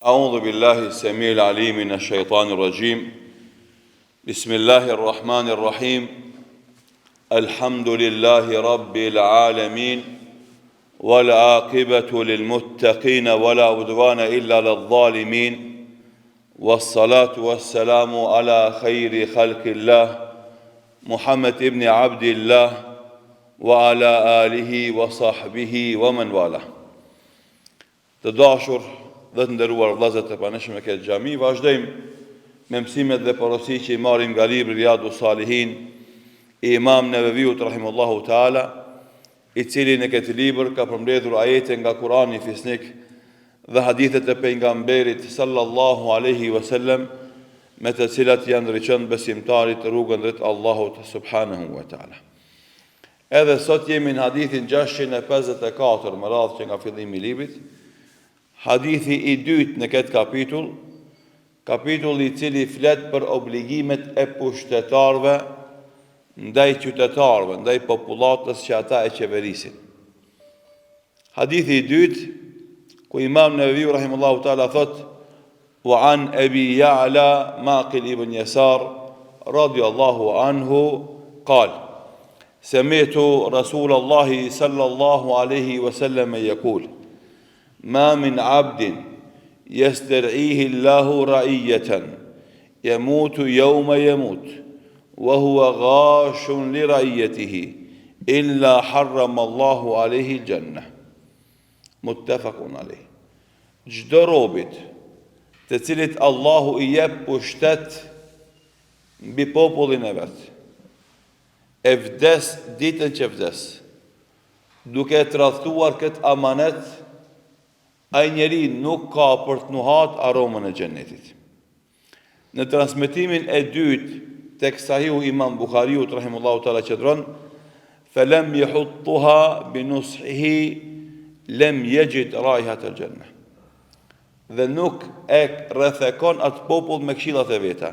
أعوذ بالله السميع العليم من الشيطان الرجيم بسم الله الرحمن الرحيم الحمد لله رب العالمين والعاقبة للمتقين ولا عدوان إلا للظالمين والصلاة والسلام على خير خلق الله محمد ابن عبد الله وعلى آله وصحبه ومن والاه Të dashur dhe të nderuar vëllezër të pranishëm në këtë xhami, vazhdojmë me mësimet dhe porositë që i marrim nga libri Riyadu Salihin i Imam Neveviut rahimullahu taala, i cili në këtë libër ka përmbledhur ajete nga Kurani fisnik dhe hadithet e pejgamberit sallallahu alaihi wasallam me të cilat ia ndriçon besimtarit rrugën drejt Allahut subhanahu wa taala. Edhe sot jemi në hadithin 654 me radhë që nga fillimi i librit. Hadithi i dytë në këtë kapitull, kapitulli i cili flet për obligimet e pushtetarëve ndaj qytetarëve, ndaj popullatës që ata e qeverisin. Hadithi i dytë, ku Imam Neveviu rahimullahu taala thotë: "Wa an Abi Ya'la Maqil ibn Yasar radiyallahu anhu qal: Sami'tu Rasul Allah sallallahu alaihi wasallam yaqul: Ma min 'abdin yastar'ihi Allahu ra'iyatan yamutu yawma yamut wa huwa ghashun li ra'iyatihi illa harrama Allahu alayhi al-jannah. Muttafaqun alayh. Çdo robit të cilit Allahu i jep pushtet mbi popullin e vet, e vdes ditën që vdes, duke e tradhtuar këtë amanet, ai njeri nuk ka për të nuhat aromën e xhennetit. Në transmetimin e dytë tek Sahihu Imam Buhariut rahimullahu taala qëndron felem yahuttuha bi nushihi lem yajid raihat al janna. Dhe nuk e rrethekon atë popull me këshillat e veta.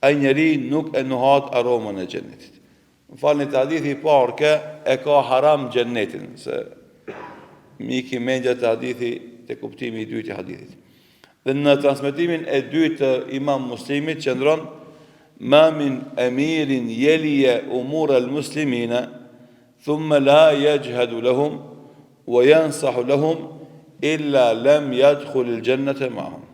Ai njeri nuk e nuhat aromën e xhennetit. Më falni te hadithi i parë ke e ka haram xhennetin, se m'iki mendja te hadithi te kuptimi i dytë i hadithit. Dhe në transmetimin e dytë të Imam Muslimit qëndron ma min emirin jelije umur el muslimina thumma la yajhadu lahum wa yansahu lahum illa lam yadkhul al jannata ma'hum.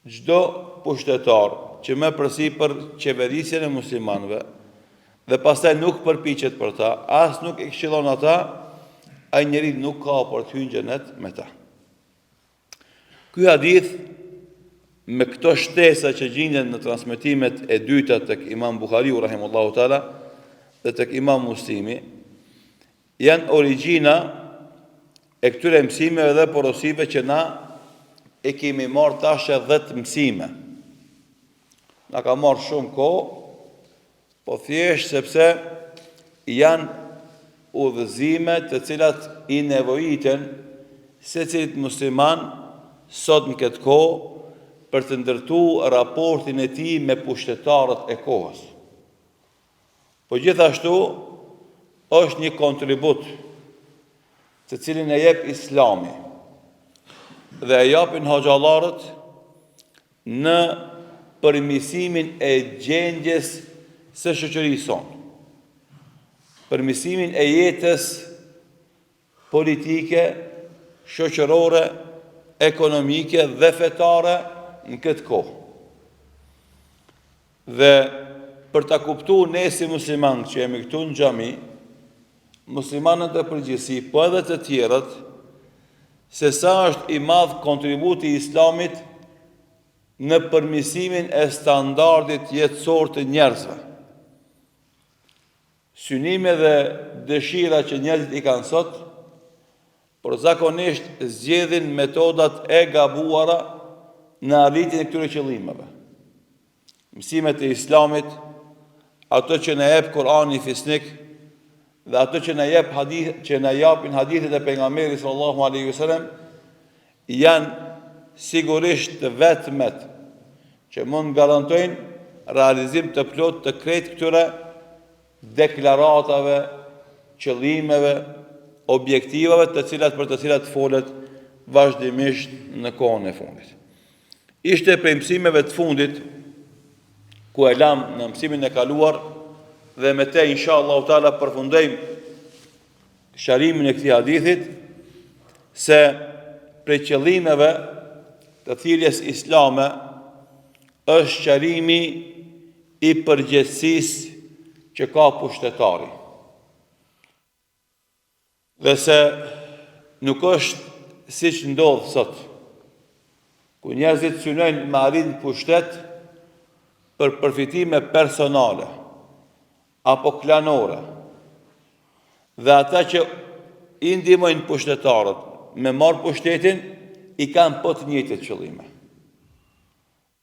Çdo pushtetar që merr përsipër qeverisjen e muslimanëve dhe pastaj nuk përpiqet për ta, as nuk i këshillon ata, ai njeri nuk ka për të hyrë në xhenet me ta. Ky hadith me këto shtesa që gjinden në transmetimet e dyta tek Imam Buhariu rahimullahu taala dhe tek Imam Muslimi janë origjina e këtyre mësimeve dhe porosive që na e kemi marrë tash e 10 mësime. Na ka marrë shumë kohë, po thjesht sepse janë udhëzime të cilat i nevojiten secilit musliman sot në këtë kohë për të ndërtu raportin e tij me pushtetarët e kohës. Po gjithashtu është një kontribut të cilin e jep Islami dhe e japin hoxhallarët në përmisimin e gjendjes së shoqërisë sonë. Përmisimin e jetës politike, shoqërore, ekonomike dhe fetare në këtë kohë. Dhe për ta kuptu ne si muslimanë që jemi këtu në xhami, muslimanët në përgjithësi, po edhe të tjerët, se sa është i madh kontributi i Islamit në përmisimin e standardit jetësor të njerëzve. Synime dhe dëshira që njerëzit i kanë sot, por zakonisht zgjedhin metodat e gabuara në arritjen e këtyre qëllimeve. Mësimet e Islamit, ato që na jep Kurani fisnik dhe ato që na jep hadith, që na japin hadithet e pejgamberit sallallahu alaihi wasallam janë sigurisht të vetmet që mund të garantojnë realizim të plotë të krejt këtyre deklaratave, qëllimeve, objektivave të cilat për të cilat folet vazhdimisht në kohën e fundit. Ishte prej mësimeve të fundit ku e lamë në mësimin e kaluar dhe me te insha Allahu teala përfundojmë sqarimin e këtij hadithit se prej qëllimeve të thirrjes islame është sqarimi i përgjegjësisë që ka pushtetari. Dhe se nuk është siç ndodh sot, ku njerëzit synojnë me arrit në pushtet për përfitime personale apo klanore. Dhe ata që i ndihmojnë pushtetarët me marrë pushtetin, i kanë po të njëjtat qëllime.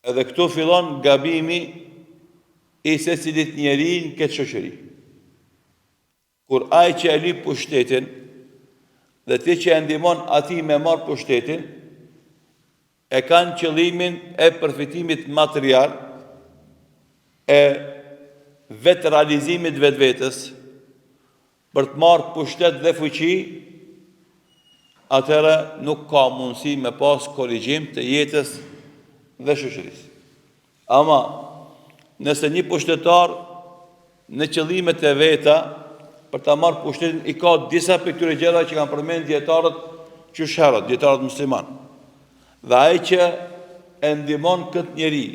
Edhe këtu fillon gabimi i secilit njeri në këtë shoqëri. Kur ai që e lyp pushtetin dhe ti që e ndihmon atij me marrë pushtetin, e kanë qëllimin e përfitimit material, e vetërealizimit vetvetes, për të marrë pushtet dhe fuqi, atëherë nuk ka mundësi me pas korrigjim të jetës dhe shoqërisë. Ama, nëse një pushtetar në qëllimet e veta për ta marrë pushtetin i ka disa prej këtyre gjërave që kanë përmend dijetarët qysh herët, dijetarët muslimanë. Dhe ai që e ndihmon këtë njeri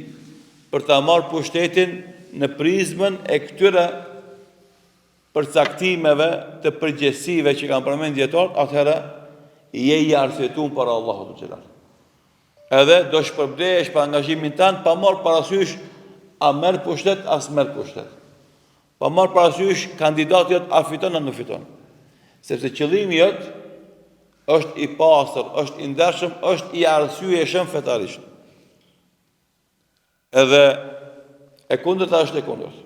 për ta marrë pushtetin në prizmën e këtyre përcaktimeve të përgjegjësive që kanë përmend dijetarët, atëherë je i arsyetuar para Allahut xhelal. Edhe do shpërblehesh për angazhimin tënd pa marrë parasysh a merr pushtet a s'merr pushtet. Pa marrë parasysh kandidati jot a fiton a nuk fiton. Sepse qëllimi jot është i pastër, është i ndershëm, është i arsyeshëm fetarisht. Edhe e kundërta është e kundërt.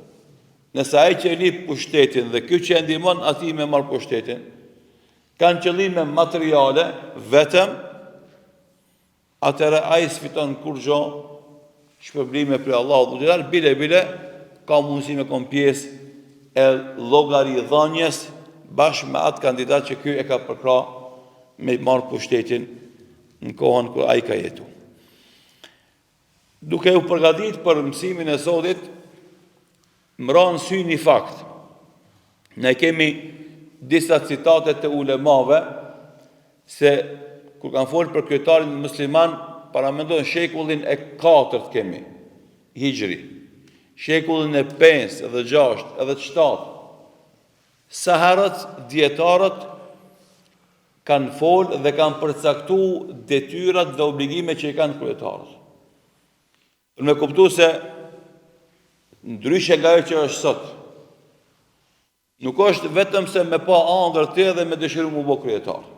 Nëse ai që e lyp pushtetin dhe ky që e ndihmon atij me marrë pushtetin, kanë qëllime materiale vetëm, atëherë ai s'fiton kurgjo shpërblime prej Allahut xhelal, bile bile ka mundësi me kon pjesë e llogaridhënies bashkë me atë kandidat që ky e ka përkrah me marrë pushtetin në kohën kur ai ka jetu. Duke u përgatit për mësimin e sotit, më ra në sy një fakt. Ne kemi disa citate të ulemave se kur kanë folë për kryetarin musliman, paramendo në shekullin e katërt kemi, hixhri, shekullin e 5 edhe 6 edhe 7, sa herët dijetarët kanë folë dhe kanë përcaktu detyrat dhe obligimet që i kanë kryetarët. Për me kuptu se ndryshe nga ajo që është sot, nuk është vetëm se me pa andër ti dhe me dëshiru m'u bo kryetar.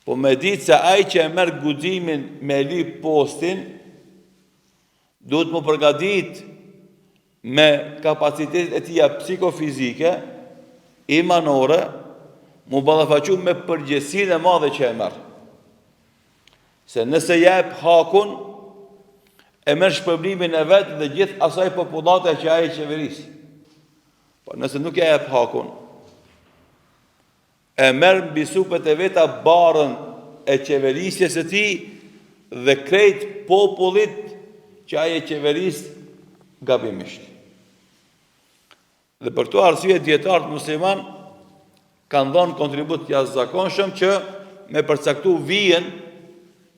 Po me ditë se ai që e merr guximin me lyp postin, duhet m'u përgatit me kapacitetet e tija psikofizike, imanore, m'u ballafaqu me përgjegjësinë e madhe që e merr. Se nëse jep hakun, e merr shpërblimin e vet dhe gjithë asaj popullate që ai e qeveris. Po nëse nuk e jep hakun, E merr mbi supet e veta barrën e qeverisjes së tij dhe krejt popullit që ai e qeveris gabimisht. Dhe për këto arsye dijetarët musliman kanë dhënë kontribut të jashtëzakonshëm që me përcaktu vijën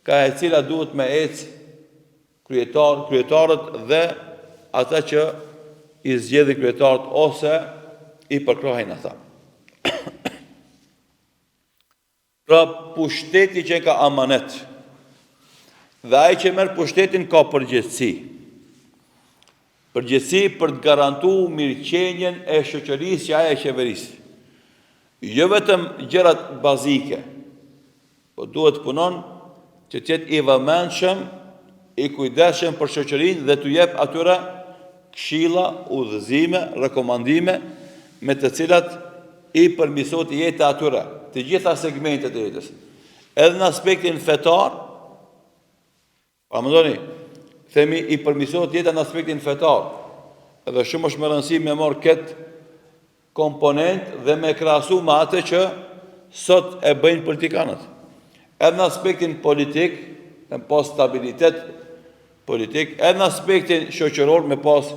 ka e cila duhet me ecë kryetar, kryetarët dhe ata që i zgjedhin kryetarët ose i përkrahin ata. Pra pushteti që e ka amanet dhe ai që merr pushtetin ka përgjegjësi. Përgjegjësi për të garantu mirëqenien e shoqërisë që ai e qeveris. Jo vetëm gjërat bazike, Po duhet të punon që të jetë i vëmendshëm, i kujdesshëm për shoqërinë dhe t'u jep atyre këshilla, udhëzime, rekomandime me të cilat i përmirësohet jeta atyre, të gjitha segmentet e jetës. Edhe në aspektin fetar, Paramendoni, themi i përmirësohet jeta në aspektin fetar. Edhe shumë është me rëndësi me marrë këtë komponent dhe me krahasu me atë që sot e bëjnë politikanët. Edhe në aspektin politik, me pas stabilitet politik, edhe në aspektin shoqëror me pas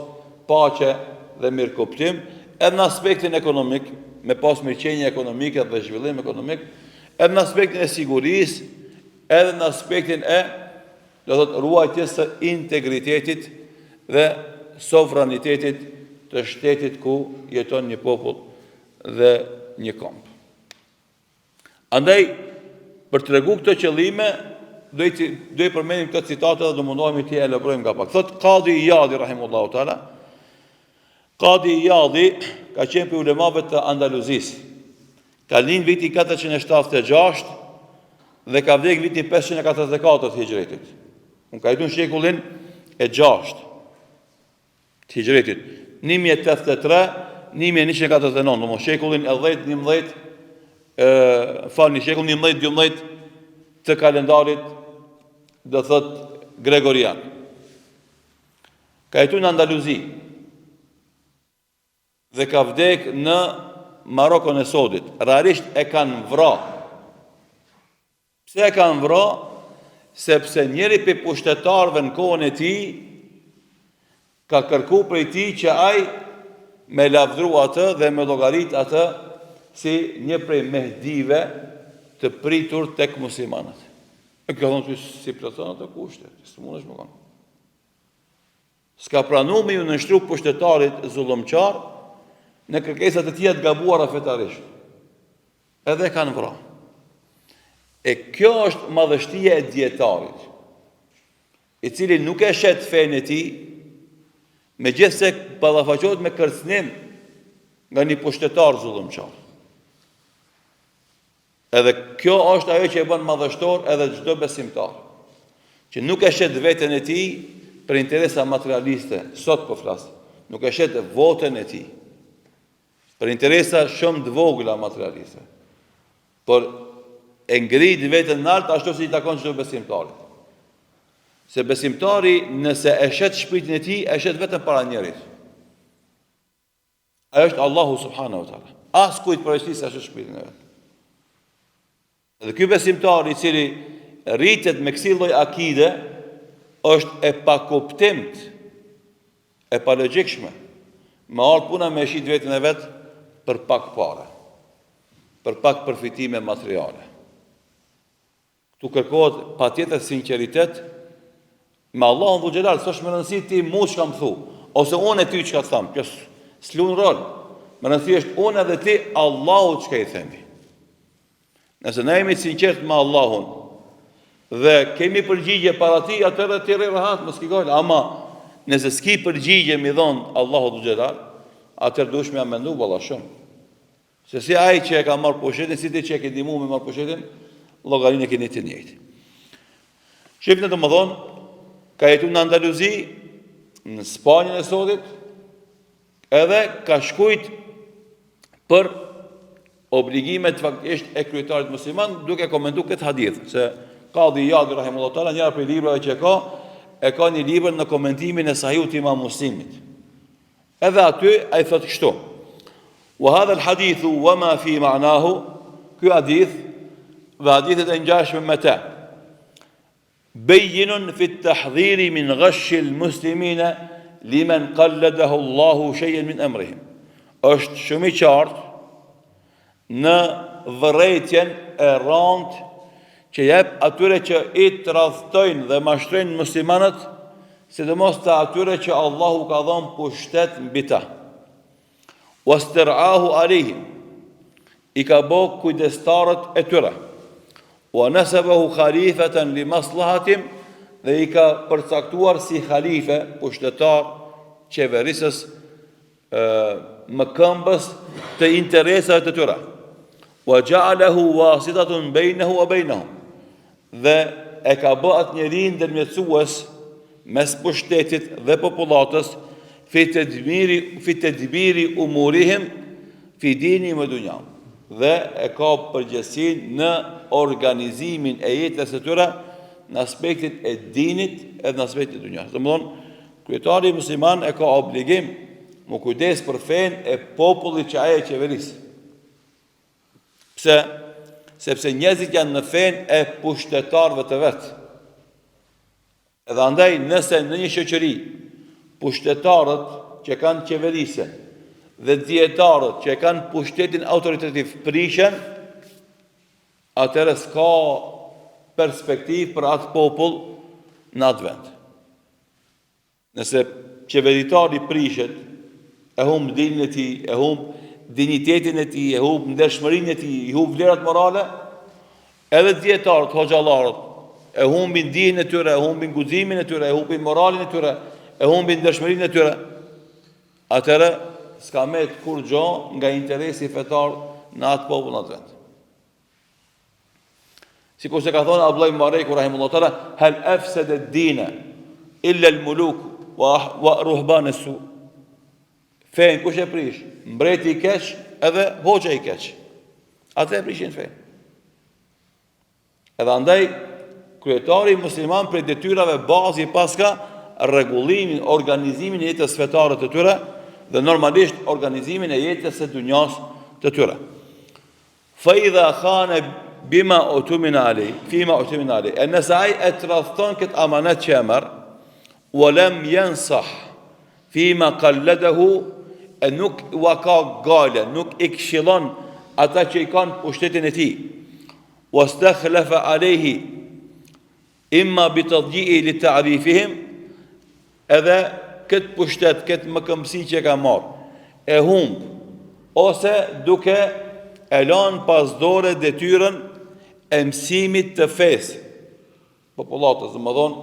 paqe dhe mirëkuptim, edhe në aspektin ekonomik, me pas mirëqenie ekonomike dhe zhvillim ekonomik, edhe në aspektin e sigurisë, edhe në aspektin e do thotë ruajtjes së integritetit dhe sovranitetit të shtetit ku jeton një popull dhe një komb. Andaj, për të tregu këto qëllime, do i, do i përmendim këto citate dhe do mundohemi t'i elaborojmë nga pak. Thot Kadi Ijadi, rahimullahu teala, Kadi Ijadi ka qenë prej ulemave të Andaluzisë. Ka lind viti 476 dhe ka vdek viti 544 të hixhretit. Unë ka jetu në shekullin e 6 të hixhretit. 1083, 1149, domethënë shekullin e 10, 11, e, falni, shekullin 11, 12 të kalendarit, do thot Gregorian. Ka jetu në Andaluzi dhe ka vdek në Marokon e sodit. Realisht e kanë vra. Pse e kanë vra? Sepse njëri prej pushtetarëve në kohën e tij ka kërku prej tij që ai me lavdru atë dhe me llogarit atë si një prej mehdive të pritur tek muslimanët. E ka thonë ti s'i plotëson ato kushte, ti s'mundesh me konë. S'ka pranu me ju nënshtru pushtetarit zullumqar në kërkesat e tija të gabuara fetarisht. Edhe e kanë vra. E kjo është madhështia e dijetarit, i cili nuk e shet fenë e tij, megjithëse ballafaqohet me kërcënim nga një pushtetar zullumqar. Edhe kjo është ajo që e bën madhështor edhe çdo besimtar, që nuk e shet veten e tij për interesa materialiste, sot po flas, nuk e shet votën e tij. Për interesa shumë të vogla materialiste. Por e ngrit veten nalt ashtu si i takon çdo besimtarit. Se besimtari nëse e shet shpirtin e tij, e shet vetëm para njërit. Ai është Allahu subhanahu wa taala. Askujt përveç tij s'e shet shpirtin e vet. Dhe ky besimtar i cili rritet me kësi lloj akide është e pakuptimt, e palogjikshme. Me ardhë puna me shit veten e vet për pak pare, për pak përfitime materiale. Këtu kërkohet patjetër sinqeritet Me Allahun Dhul Xhelal, s'është me rëndësi ti mu çka më thu, ose unë e ty çka të tham, kjo s'lun rol. Me rëndësi është unë edhe ti Allahu çka i themi. Nëse ne jemi të sinqertë me Allahun dhe kemi përgjigje para tij, atëherë ti rri rahat, mos ki gajle. Ama nëse s'ki përgjigje me i dhon Allahut Dhul Xhelal, atëherë duhesh me mendu valla shumë. Se si ai që e ka marrë pushtetin, si ti që e ke ndihmu me marrë pushtetin, llogarinë e keni të njëjtë. Shifni domethënë, ka jetu në Andaluzi, në Spanjën e sotit, edhe ka shkrujt për obligimet faktikisht e kryetarit musliman, duke komentu këtë hadith, se Kadi Ijadi, rahimullah teala, njëra prej librave që e ka, e ka një libër në komentimin e sahihut të imam muslimit. Edhe aty ai thotë kështu: "Wa hadha al-hadithu wa ma fi ma'nahu", ky hadith dhe hadithet e ngjashme me të. Bayyinun fi at-tahdhiri min ghashi al-muslimina liman qalladahu Allahu shay'an min amrihim. Është shumë i qartë në vërejtjen e randë që jep atyre që i tradhtojnë dhe mashtrojnë muslimanët, sidomos të atyre që Allahu ka dhënë pushtet mbi ta. Wastir'ahu alejhim, i ka bo kujdestarët e tyre. Wa nasabahu khalifatan li maslahatihim dhe i ka përcaktuar si halife, pushtetar, qeverisës mëkëmbës të interesave të tyre. Wa ja'alahu wasitatun bainahu wa bainahum. Dhe e ka bë atë njeri ndërmjetësues mes pushtetit dhe popullatës fi tedbiri fi tedbiri umurihim fi dinihim wa dunjahum. Dhe e ka përgjegjësinë në organizimin e jetës së tyre në aspektin e dinit edhe në aspektin e dunjas. Domethënë, Kryetari musliman e ka obligim m'u kujdes për fenë e popullit që ai e qeveris. Pse? Sepse njerëzit janë në fenë e pushtetarëve të vet. Edhe andaj nëse në një shoqëri pushtetarët që kanë qeverisjen dhe dijetarët që e kanë pushtetin autoritativ prishen, atëherë s'ka perspektivë për atë popull në atë vend. Nëse qeveritari prishet, e humb dinin e tij, e humb dinjitetin e tij, e humb ndershmërinë e tij, i humb vlerat morale, edhe dijetarët, hoxhallarët, e humbin dinin e tyre, e humbin guximin e tyre, e humbin moralin e tyre, e humbin ndershmërinë e tyre. Atëherë s'ka met kurgjo nga interesi fetar në atë popull në atë vend. Sikurse ka thonë Abdullah ibn Mubareku rahimullahu taala, "Hal afsada ad-din illa al-muluk wa wa ruhban as-su." Fenë kush e prish? Mbreti i keq edhe hoxha i keq. Ata e prishin fenë. Edhe andaj kryetari musliman prej detyrave bazë i paska rregullimin, organizimin e jetës fetare të tyre dhe normalisht organizimin e jetës së dunjas të tyre. Fa idha khane bima utumina alej, fima utumina alej. E nëse ai e tradhton këtë amanet që e merr, wa lem jensah, fima kalledehu, e nuk ua ka gajle, nuk i këshillon ata që i kanë pushtetin e tij. Wa stakhlafa alejhi, Imma bi tadji'i li ta'rifihim, edhe këtë pushtet, këtë mëkëmbësi që e ka marrë, e humb, ose duke e lanë pas dore detyrën e mësimit të fesë, popullatës, domethonë,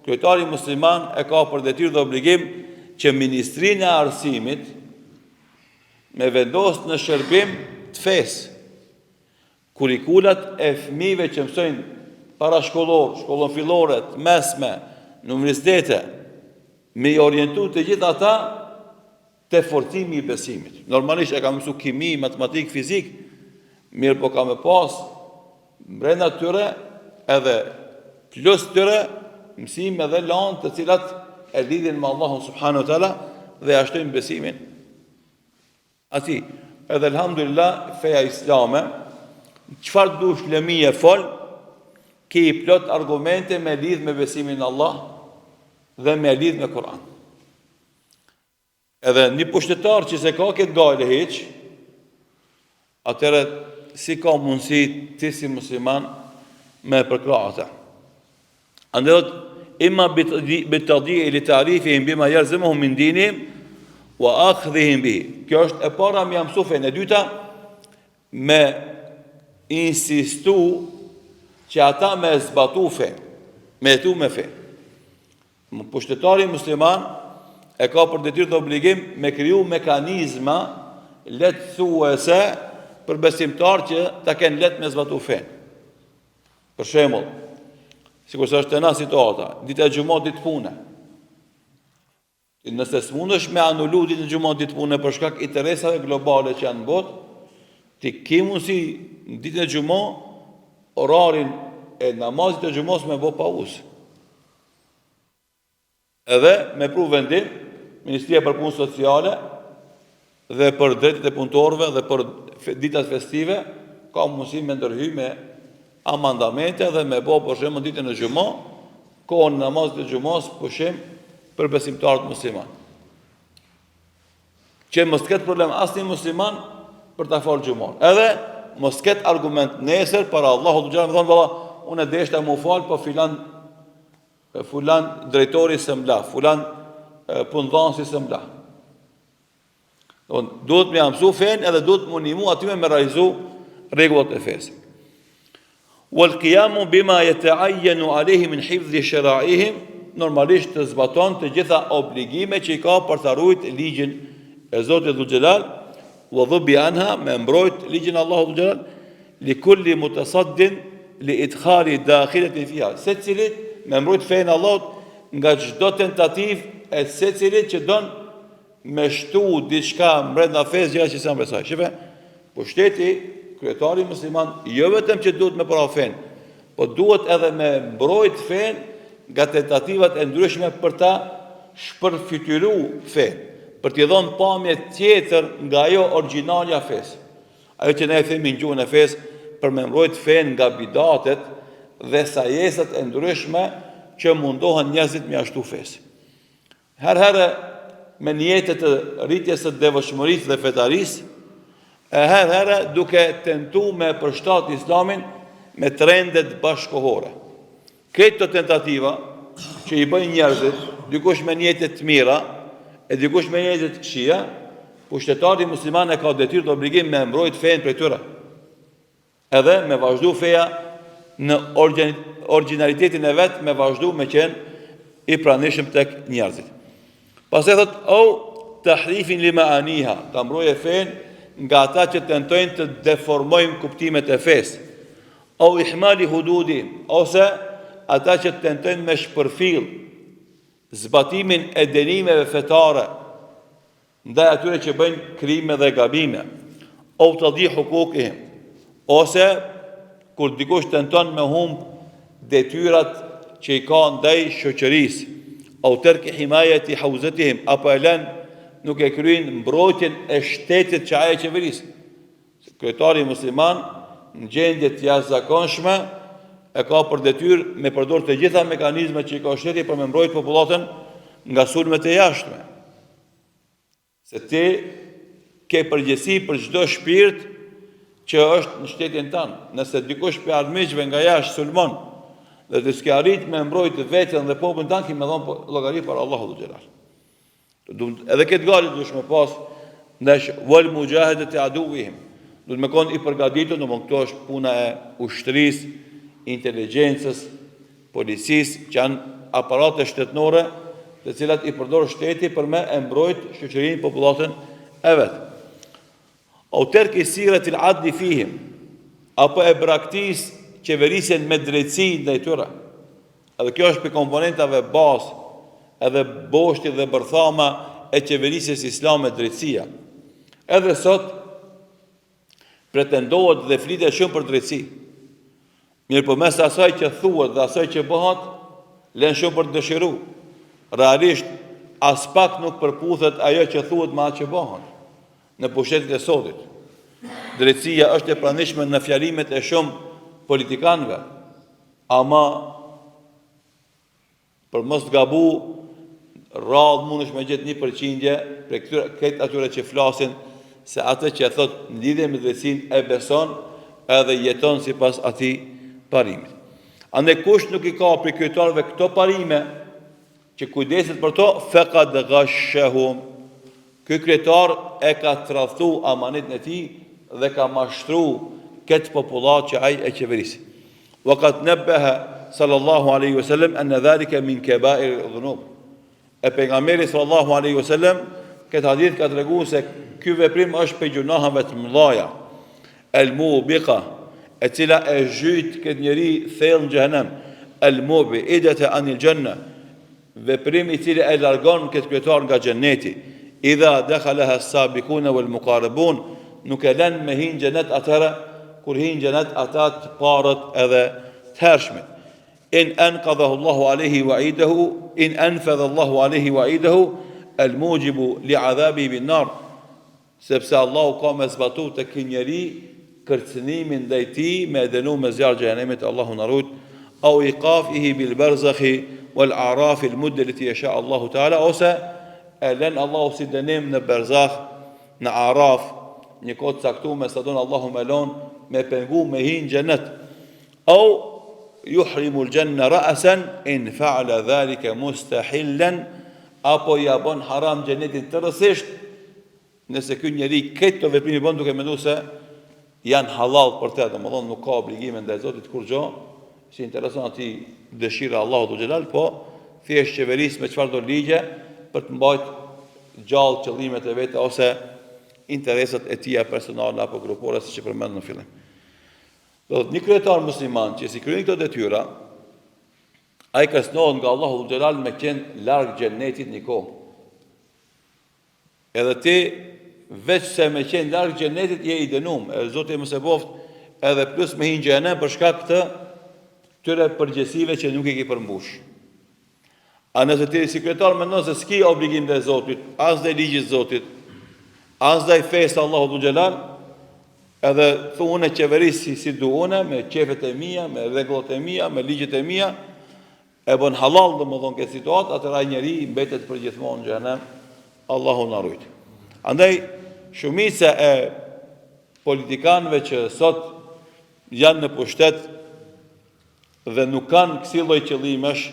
kryetari musliman e ka për detyrë dhe obligim që Ministrinë e Arsimit me vendos në shërbim të fesë. Kurrikulat e fëmijëve që mësojnë parashkollor, shkollën fillore, të mesme, në universitete, me i orientu të gjithë ata te forcimi i besimit. Normalisht e ka mësu kimi, matematikë, fizikë, mirëpo ka me pas brenda tyre edhe plus tyre mësime dhe landë të cilat e lidhin me Allahun subhanahu wa taala dhe ja shtojnë besimin Atij. Edhe elhamdulillah feja islame, çfarë dush lëmie fol, ki plot argumente me lidh me besimin në Allah dhe me lidh me Kur'an. Edhe një pushtetar që s'e ka këtë gajle hiç, atëherë si ka mundësi ti si musliman me përkrah ata. Andaj thotë, imma bi tadji'i li ta'rifihim bima jelzemuhum min dinihim, wa akhdhihim bihi. Kjo është e para me ja mësu fenë. E dyta, me insistu që ata me zbatu fenë, me jetu me fenë. Pushtetari musliman e ka për detyrë dhe obligim me kriju mekanizma lehtësuese për besimtarë që ta kenë lehtë me zbatu fenë. Për shembull, sikurse është te na situata, dita e xhuma ditë pune. Nëse s'mundesh me anulu ditën e xhuma ditë pune për shkak interesave globale që janë në botë, ti ke mundësi në ditën e xhuma orarin e namazit të xhumas me bo pauzë. Edhe me pru vendim, Ministria për Punë Sociale dhe për drejtat e punëtorëve dhe për ditat festive, ka mundësi me ndërhy me amandamente dhe me bo për shembull ditën e xhuma, kohën e namazit të xhumas, pushim për besimtarët musliman. Që mos të ketë problem asnjë musliman për ta falë xhuman. Edhe mos të ketë argument nesër para Allahut xhel me thonë valla, unë deshta me u fal, po filan Fulan drejtori s'më la, fulan punëdhanësi s'më la. Duhet me ja mësu fenë edhe duhet m'u nimu atyne me realizu rregullat e fesë. Wal qiyamu bima yata'ayyanu alayhi min hifdhi shara'ihim, normalisht të zbaton të gjitha obligimet që i ka për ta ruajt ligjin e Zotit Dhul Xhelal, wa dhubbi anha me mbrojt ligjin e Allahut Dhul Xhelal, Li kulli mutasaddin li idkhali dakhilatin fiha. Secilit me mbrojt fenë e Allahut nga çdo tentativë e secilit që don me shtu diçka mbrenda fesë gjëra që s'janë prej saj. Shife, pushteti, kryetari musliman, jo vetëm që duhet me pra fenë, po duhet edhe me mbrojt fenë nga tentativat e ndryshme për ta shpërfytyru fenë, për t'i dhonë pamje tjetër nga ajo origjinalja e fesë. Ajo që ne e themi në gjuhën e fesë, për me mbrojt fenë nga bidatet dhe sajesat e ndryshme që mundohen njerëzit me ia shtu fesë. Herë herë me nijete të rritjes së devotshmërisë dhe fetarisë, e herë herë duke tentu me përshtat islamin me trendet bashkëkohore. Krejt këto tentativa që i bëjnë njerëzit, dikush me nijete të mira, e dikush me nijete të këqija, pushtetari musliman e ka detyrë dhe obligim me mbrojt fenë prej tyre. Edhe me vazhdu feja në origjinalitetin e vet me vazhdu me qenë i pranishëm tek njerëzit. Pastaj thot au tahrifin li maaniha, ta mbrojë fenë nga ata që tentojnë të deformojnë kuptimet e fesë. Au ihmali hududi, ose ata që tentojnë me shpërfill zbatimin e dënimeve fetare ndaj atyre që bëjnë krime dhe gabime, au tadji hukukihim, ose kur dikush tenton me humb detyrat që i ka ndaj shoqërisë, au terki himajeti hauzetihim, apo e len nuk e kryen mbrojtjen e shtetit që ai e qeveris. Kryetari musliman në gjendje të jashtëzakonshme e ka për detyrë me përdor të gjitha mekanizmat që i ka shteti për me mbrojt popullatën nga sulmet e jashtme. Se ti ke përgjegjësi për çdo shpirt që është në shtetin tënd. Nëse dikush prej armiqve nga jashtë sulmon dhe ti s'ke arrit me mbrojt veten dhe popullin tënd, ki me dhon po, llogari para Allahut xhel xhelal. Edhe këtë gajle duhesh me pas nesh wal mujahadati aduwihim. Duhet me kon i përgatitur, domthon këto është puna e ushtrisë, inteligjencës, policisë, që janë aparate shtetënore, të cilat i përdor shteti për me e mbrojt shoqërinë, popullatën e vet. Au terki siretil adli fihim, apo e braktis qeverisjen me drejtësi ndaj tyre. Edhe kjo është prej komponentave bazë, edhe boshti dhe bërthama e qeverisjes islame drejtësia. Edhe sot pretendohet dhe flitet shumë për drejtësi. Mirëpo mes asaj që thuhet dhe asaj që bëhet, len shumë për të dëshiru. Realisht, aspak nuk përputhet ajo që thuhet me atë që bëhet në pushtetet e sotit. Drejtësia është e pranishme në fjalimet e shumë politikanëve, ama Për mos të gabu, rrallë mundesh me gjetë një përqindje prej këtyre krejt atyre që flasin se atë që e thot në lidhje me drejtësinë e beson edhe jeton sipas atij parimit. Andaj kush nuk i ka prej kryetarëve këto parime që kujdeset për to, fekad gashehum. Ky kryetar e ka tradhtu amanetin e tij dhe ka mashtru këtë popullatë që ai e qeveris. Wa kad nebbehe sallallahu alaihi wasallam enne dhalike min kebair dhunub. E pejgamberi sallallahu alaihi wasallam këtë hadith ka tregu se ky veprim është prej gjunaheve të mëdhaja. El mubika, e cila e zhyt këtë njeri thellë në xhehenem. El mubiidete anil xhenne, Veprim i cili e largon këtë kryetar nga xheneti, Idha dekhaleha es-sabikune wal mukarrebun, nuk e len me hi në xhenet atëherë kur hinë në xhenet ata të parët edhe të hershmit. In enkadhahu Allahu alejhi wa'idahu, in enfedha Allahu alejhi wa'idahu, el muxhibu li adhabihi bin nar, Sepse Allahu ka me zbatu te ky njeri kërcënimin ndaj tij me e dënu me zjarr xhehenemit Allahu na rujt au iqafihi bil barzakhi wal a'rafi al mudde leti yasha Allahu taala ose e len Allahu si dënim në berzah në araf një kohë të caktume sa don Allahu me lon me pengu me hi në xhenet au yuhrimu al janna ra'san in fa'ala dhalika mustahillan apo ja bon haram xhenetin tërësisht Nëse ky njeri krejt këto veprime i bën duke menduar se janë hallall për të, domethënë nuk ka obligime ndaj Zotit kurrgjë, s'i intereson atij dëshira e Allahut xhel xhelal, po thjesht qeveris me çfarëdo ligje për të mbajt gjallë qëllimet e veta ose interesat e tija personale apo grupore siç e përmendëm në fillim. Do të një kryetar musliman që s'i kryen këto detyra, ai kërcënohet nga Allahu xhel xhelal me qenë larg xhenetit një kohë. Edhe ti veç se me qenë larg xhenetit je i dënum, e Zoti mos e boft edhe plus me hi në xhehenem për shkak të këtyre përgjegjësive që nuk i ke përmbush. A nëse ti si kryetar mendon se s'ki obligim ndaj Zotit, as ndaj ligjit të Zotit, as ndaj fesë së Allahut xhel xhelal, Edhe thu unë qeveris si, si du unë, me qefet e mia, me rregullat e mia, me ligjet e mia, e bën hallall domethënë këtë situatë, atëherë ai njeri mbetet për gjithmonë në xhehenem, Allahu na rujt. Andaj shumica e politikanëve që sot janë në pushtet dhe nuk kanë kësi lloj qëllimesh,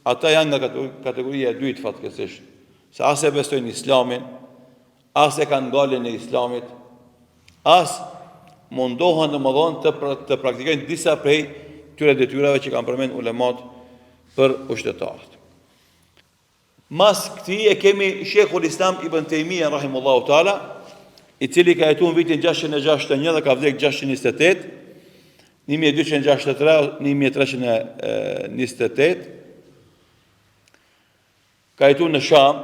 ata janë nga kategoria e dytë fatkeqësisht, se as e besojnë Islamin, as e kanë gajlen e Islamit, as mundohen domethënë të, të praktikojnë disa prej këtyre detyrave që kanë përmend ulemat për pushtetarët. Mas këtij e kemi Sheikhul Islam Ibn Taymiyyah rahimullahu taala, i cili ka jetuar në vitin 661 dhe ka vdekë 628, 1263 1328. Ka jetu në Sham,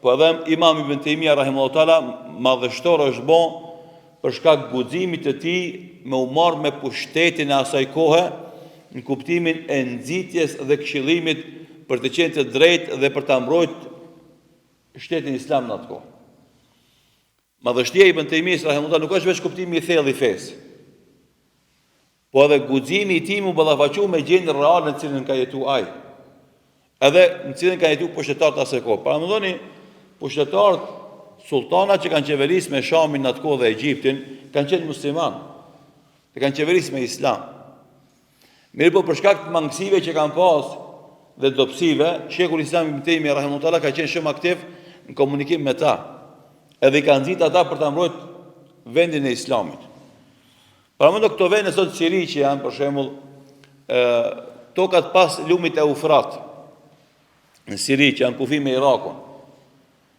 po edhe Imam Ibn Taymiyyah rahimullahu taala madhështor është bo për shkak guximit të tij me u marrë me pushtetin e asaj kohe në kuptimin e nxitjes dhe këshillimit për të qenë të drejtë dhe për ta mbrojt shtetin islam në atë kohë. Madhështia e Ibn Taymiyyah rahimullahu nuk është veç kuptimi i thellë i fesë. Po edhe guximi i tij m'u ballafaqu me gjendjen reale në të cilën ka jetu ai. Edhe në të cilën kanë jetu pushtetarët asaj kohe. Paramendoni, pushtetarët sulltanat që kanë qeveris me Shamin në atë kohë dhe Egjiptin, kanë qenë musliman. Dhe kanë qeveris me islam. Mirëpo për shkak të mangësive që kanë pas dhe dobësive, Sheikhul Islam Ibn Taymiyyah rahimahullah taala ka qenë shumë aktiv në komunikim me ta. Edhe i ka nxit ata për ta mbrojt vendin e Islamit. Paramendo këto vende sot Siri që janë për shembull ë tokat pas lumit Eufrat në Siri që janë kufi me Irakun.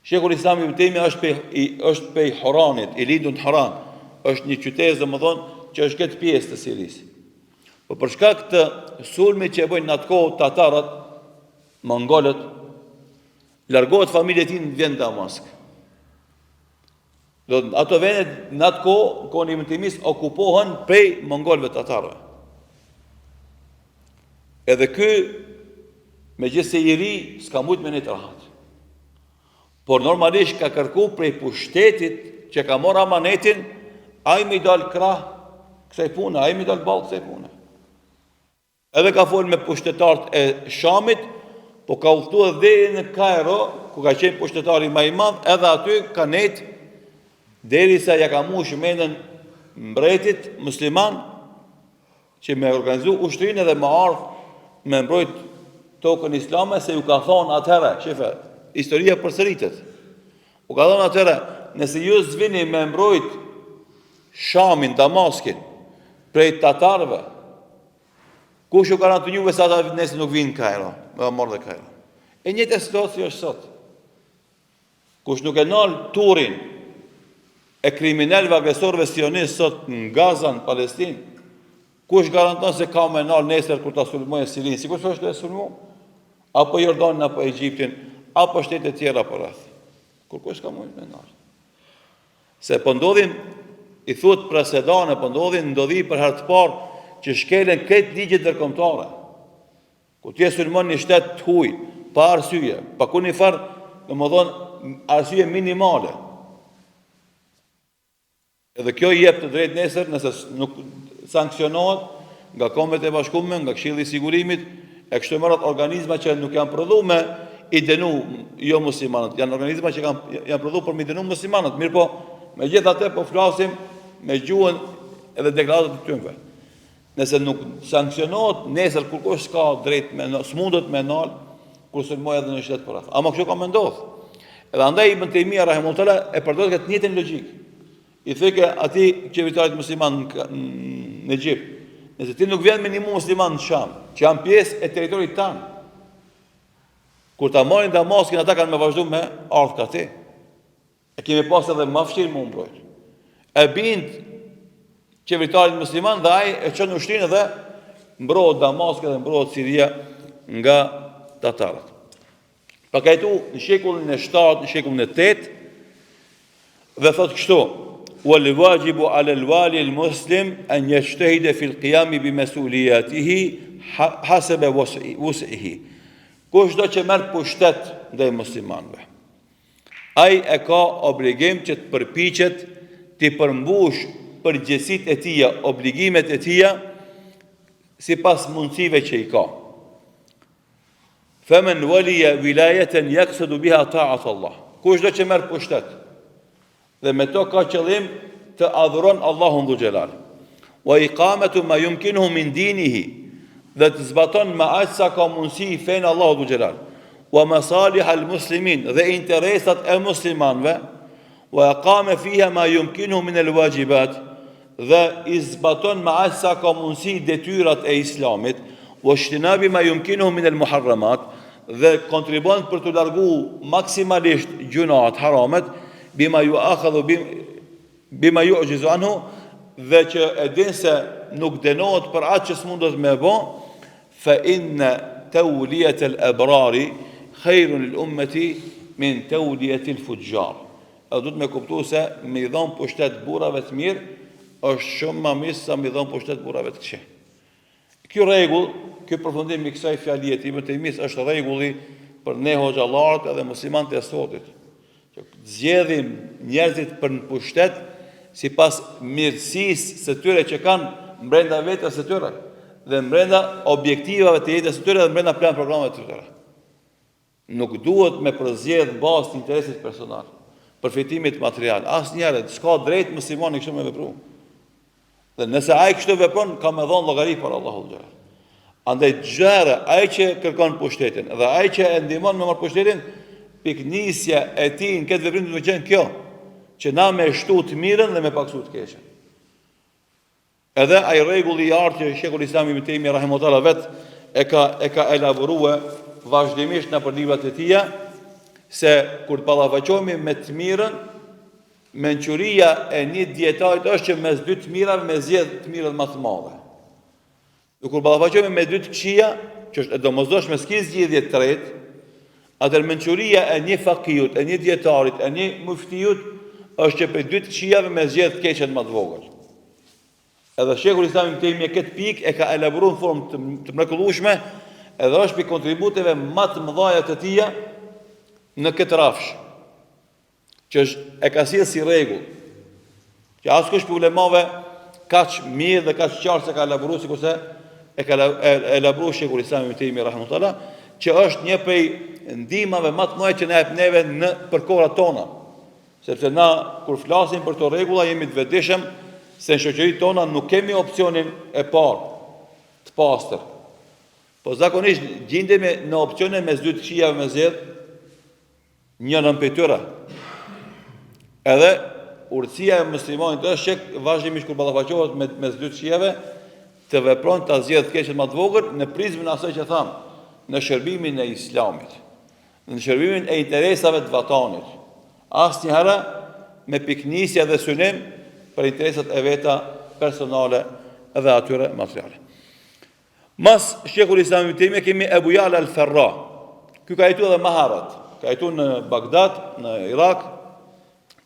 Sheikhul Islam Ibn Taymiyyah është pej i, është pej Horanit, i lindur në Horan. Është një qytet domethënë që është këtë pjesë të Sirisë. Po për shkak të sulmit që e bëjnë në atë kohë tatarët, mongolët, largohet familja e tij në vjen Damask. Do ato vende në atë kohë, kohën e Ibn Taymiyyah okupohen prej mongolëve tatarëve. Edhe ky megjithëse i ri, s'ka mujt me nejt rahat. Por normalisht ka kërku prej pushtetit që ka marrë amanetin, ai me i dal krah kësaj pune, ai me i dal ballë kësaj pune. Edhe ka folë me pushtetarët e Shamit, po ka udhëtu edhe deri në Kairo, ku ka qenë pushtetari ma i madh, edhe aty ka nejt derisa ja ka mush mendën mbretit musliman që me organizu ushtrinë edhe me ardh me mbrojt tokën islame se ju ka thonë atëherë, shife, historia përsëritet. U ka thonë atëherë, nëse ju s'vini me mbrojt Shamin, Damaskin, prej tatarëve, kush ju garanton juve se ata nesër nuk vinë në Kairo, me e marrë dhe Kairo. E njëjta situatë si është sot. Kush nuk e nal turrin e kriminelëve agresorëve sionistë sot në Gaza, në Palestinë, kush garanton se ka me nal nesër kur ta sulmojë Sirinë, sikur është e sulmu, apo Jordanin, apo Egjiptin, apo shtete tjera përreth. Kurkush s'ka mujt me nal. Se po ndodhin, i thuhet precedane, po ndodhin ndodhi për herë të parë që shkelen krejt ligjet ndërkombëtare. Kur ti e sulmon një shtet të huaj, pa arsye, pa kurrnjëfarë, domethënë, arsye minimale. Edhe kjo i jep të drejtë nesër nëse nuk sanksionohet nga Kombet e Bashkume, nga Këshilli i Sigurimit, e kështu me radhë organizma që nuk janë prodhu me i dënu jo muslimanët, janë organizma që kanë janë prodhu për me i dënu muslimanët. Mirëpo, megjithatë po flasim me gjuhën edhe deklaratat e tyre. Nëse nuk sanksionohet, nesër kurkush s'ka drejt me s'mundet me nal kur sulmoj edhe në shtet përreth. Ama kështu ka me ndodh. Edhe andaj Ibn Tejmija rahimahullah teala e përdor këtë njëjtën logjikë. I thojke atij qeveritarit musliman në Egjipt, nëse ti nuk vjen me ndihmu musliman në Sham, që janë pjesë e territorit tanë, kur ta marrin Damaskin, ata kanë me vazhdu me ardhë ka ti. E kemi pas edhe ma vështirë me u mbrojt. E bind qeveritarin musliman dhe ai e çon ushtrinë dhe mbrohet Damaski dhe mbrohet Siria nga tatarët. Pa ka jetu në shekullin e 7, në shekullin e 8, dhe thot kështu, Wal wajibu ala al wali al muslim an yajtahida fi al qiyam bi mas'uliyatihi hasaba wus'ihi. Kushdo që merr pushtet ndaj muslimanëve, Ai e ka obligim që të përpiqet t'i përmbush. përgjegjësitë e tija, obligimet e tija, sipas mundësive që i ka. Femen walija wilajeten jaksudu biha ta'at Allah. Kushdo që merr pushtet, dhe me to ka qëllim të adhuron Allahun dhul xhelal. Wa iqamatu ma yumkinuhu min dinihi dhe të zbaton me aq sa ka mundësi fenë e Allahut dhul xhelal. Wa masalih al muslimin dhe interesat e muslimanëve wa aqama fiha ma yumkinuhu min al wajibat dhe i zbaton me aq sa ka mundësi detyrat e Islamit, wa ijtinabi ma yumkinuhu min al-muharramat dhe kontribuon për t'u largu maksimalisht gjynahet, haramet, bima yu'akhadhu bima yu'jizu anhu dhe që e din se nuk dënohet për atë që s'mundet me bo, fa inna tawliyat al-abrari khairun lil ummati min tawliyat al-fujjar. Edhe duhet me kuptu se me i dhon pushtet burrave të mirë është shumë ma mirë se sa me i dhon pushtet burrave të këqij. Ky rregull, ky përfundim i kësaj fjalie të Ibn Tejmisë është rregulli për ne hoxhallarët edhe muslimanët e sotit. Që të zgjedhim njerëzit për në pushtet sipas mirësisë së tyre që kanë mbrenda vetes së tyre dhe mbrenda objektivave të jetës së tyre dhe mbrenda plan programeve të tyre. Nuk duhet me përzgjedh në bazë të interesit personal, përfitimit material. Asnjëherë, s'ka drejt muslimani kështu me vepru. Dhe nëse ai kështu vepron, ka me dhonë llogari para Allahut xhel. Andaj çdo herë ai që kërkon pushtetin dhe ai që e ndihmon me marr pushtetin, pikënisja e tij në këtë veprim duhet me qenë kjo, që na me shtu të mirën dhe me paksu të keqen. Edhe ai rregulli i artë që Shejhul Islam Ibn Tejmije rahimehullah vet e ka e ka elaborue vazhdimisht nëpër librat e tija se kur të ballafaqohemi me të mirën, mençuria e një dijetarit është që mes dy të mirave me zgjedh të mirën më të madhe. Dhe kur ballafaqohemi me dy të këqija, që është e domosdoshme s'ki zgjidhje të tretë, atëherë mençuria e një fakihut, e një dijetarit, e një myftiut është që prej dy të këqijave me zgjedh të keqen më të vogël. Edhe Shejhul Islam Ibn Tejmije këtë pikë e ka elaboruar në formë të, të mrekullueshme, edhe është prej kontributeve më të mëdha të tija në këtë rrafsh, që është e ka sjellë si rregull. Që askush prej ulemave kaq mirë dhe kaq qartë s'e ka elaboruar sikurse e ka elaboruar Shejhul Islam Ibn Tejmije rahimehullah, që është një prej ndihmave më të mëdha që na jep neve në për kohrat tona. Sepse na kur flasim për këto rregulla jemi të vetëdijshëm se në shoqëritë tona nuk kemi opsionin e parë të pastër. Po zakonisht gjindemi në opsione mes dy të këqijave me zgjedh njërën prej tyre. Edhe urtësia e muslimanit është që vazhdimisht kur ballafaqohet me mes dy të këqijave të vepron ta zgjedh të keqen më të vogël në prizmin e asaj që thamë, në shërbimin e Islamit. Në shërbimin e interesave të vatanit, asnjëherë me pikënisje dhe synim për interesat e veta personale dhe atyre materiale. Mas Shejhul Islam Ibn Tejmije kemi Ebu Jala al-Ferra. Ky ka jetu edhe më herët. Ka jetu në Bagdad, në Irak,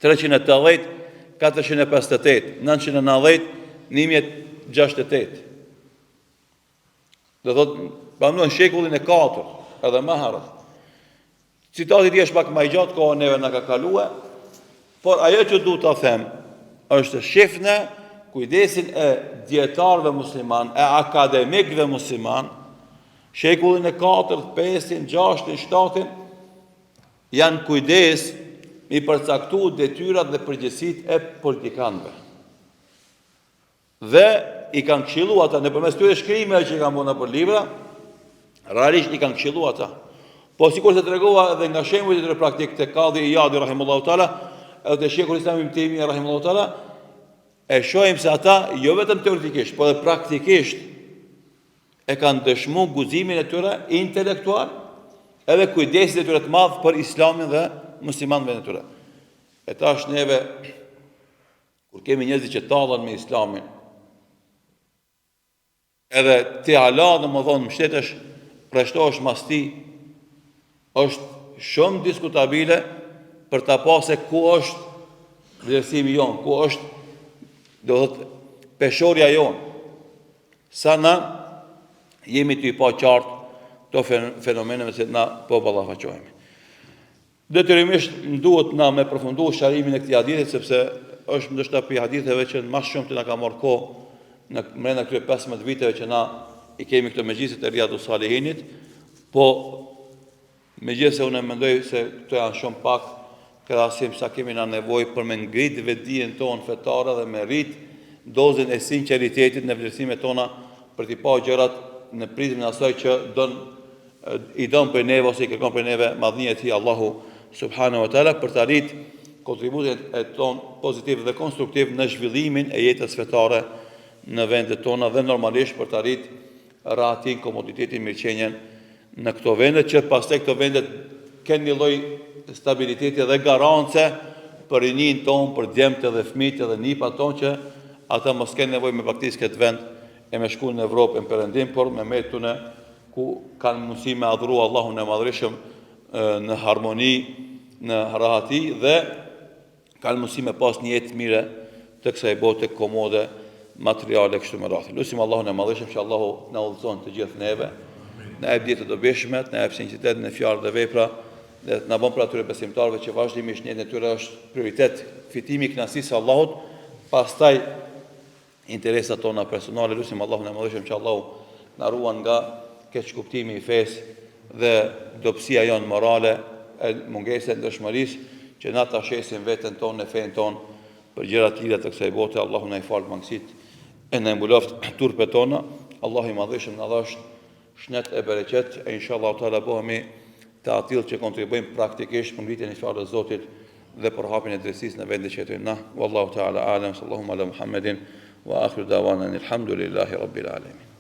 380, 458, 990, 1068. Do thotë, pa në shekullin e katërt, edhe më herët. Citati i tij është pak më i gjatë, koha neve na ka kalue, por ajo që du ta them, është shifne kujdesin e dijetarëve musliman, e akademikëve musliman, shekullin e katërt, pestin, gjashtin, shtatin, janë kujdes me i përcaktu detyrat dhe përgjegjësitë e politikanëve. Dhe i kanë këshillu ata nëpërmes këtyre shkrimeve që i kanë bërë nëpër libra, realisht i kanë këshillu ata. Po sikurse tregova edhe nga shembujt e tyre praktik te Kadi Ijadi rahimullahu taala, edhe te Shejhul Islam Ibn Tejmije rahimullahu taala, e shohim se ata jo vetëm teoretikisht, por edhe praktikisht e kanë dëshmu guximin e tyre intelektual, edhe kujdesin e tyre të madh për Islamin dhe muslimanët e tyre. E tash neve Kur kemi njerëzit që tallen me islamin, edhe ti hala, domethonë, mbështetesh, rreshtohesh mas tij, është shumë diskutabile për ta pa se ku është vlerësimi jonë, ku është, do thotë, peshorja jonë. Sa na jemi tu i pa qartë këto fenomene me që na po ballafaqohemi. Detyrimisht më duhet na me përfundu sqarimin e këtij hadithi sepse është ndoshta prej haditheve që ma shumë të na ka marrë kohë në mrena këtyre 15 viteve që na i kemi këto mexhliset e Riadu Salihinit, po megjithëse unë mendoj se këto janë shumë pak krahasim sa kemi na nevojë për me ngrit vetëdijen tonë fetare dhe me rrit dozën e sinqeritetit në vlerësimet tona për t'i pa gjërat në prizmin e asaj që don i don prej neve ose i kërkon prej neve madhnia e tij Allahu subhanahu wa taala për ta rrit kontributin e tonë pozitiv dhe konstruktiv në zhvillimin e jetës fetare në vendet tona dhe normalisht për ta rrit rahatin, komoditetin, mirëqenien në këto vende që pastaj këto vende kenë një lloj stabiliteti dhe garance për rininë tonë, për djemtë dhe fëmijët dhe nipat tonë që ata mos kenë nevojë me braktis këtë vend e me shku në Evropë e në Perëndim, por me mbet tune ku kanë mundësi me adhuru Allahun e Madhërishëm në harmoni, në rahati dhe kanë mundësi me pas një jetë të mire të kësaj bote komode materiale kështu me radhë. Lusim Allahun e Madhërishëm që Allahu na udhëzon të gjithë neve, na jep dije të dobishme, na jep sinqeritet në fjalë dhe vepra dhe na bën prej atyre besimtarëve që vazhdimisht në jetën e tyre është prioritet fitimi i kënaqësisë së Allahut, pastaj interesat tona personale, lusim Allahun e Madhërishëm që Allahu na ruan nga keqkuptimi i fesë dhe dobësia jonë morale e mungesa e ndershmërisë që na ta shesim veten tonë e fenë tonë për gjëra të lira të kësaj bote, Allahu na i faltë mangësitë e na i mbuloftë turpet tona, Allahu i Madhërishëm na dhashtë shnet e bereqet e inshallahu teala bëhemi të atillë që kontribuojmë praktikisht për ngritjen e fjalës së Zotit dhe për hapjen e drejtësisë në vendin që jetojmë na. Wallahu teala alem, sallallahu ala Muhammedin wa akhiru dawana alhamdulillahi rabbil alamin.